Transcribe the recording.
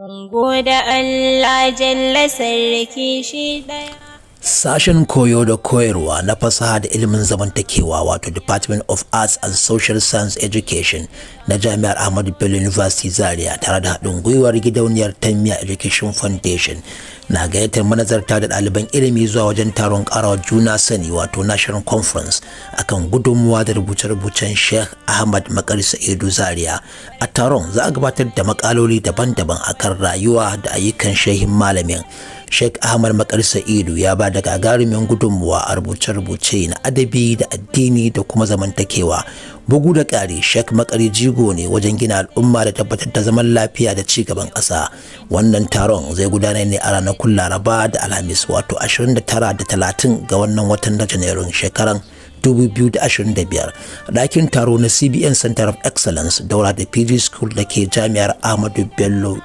Mun gode Allah jalla sarki shi ɗaya. Sashen koyo da koyarwa na fasaha da ilimin zamantakewa, wato Department of Arts and Social Science Education na Jami'ar Ahmadu Bello University Zaria, tare da haɗin gwiwar gidauniyar Tanmiya Education Foundation, na gayyatar manazarta da ɗaliban ilimi zuwa wajen taron ƙarawa juna sani, wato National Conference, akan gudunmuwa da rubuce-rubucen Sheikh Ahmad Makari Sa'idu Zaria. A taron za a gabatar da makaloli daban-daban akan rayuwa da ayyukan shehin malamin. Sheikh Ahmad Makari Sa'idu ya ba da gagarumin gudunmuwa a rubuce-rubuce na adabi da addini da kuma zamantakewa. Bugu da ƙari, Sheikh Makari jigo ne wajen gina al'umma da tabbatar da zaman lafiya da ci gaban ƙasa. Wannan taron zai gudana ne a ranakun Laraba da Alhamis, wato 29 da 30 ga wannan watan na Janairun shekaran 2025, ɗakin taro na CBN Center of Excellence, daura da PG School da ke Jami'ar Ahmadu Bello.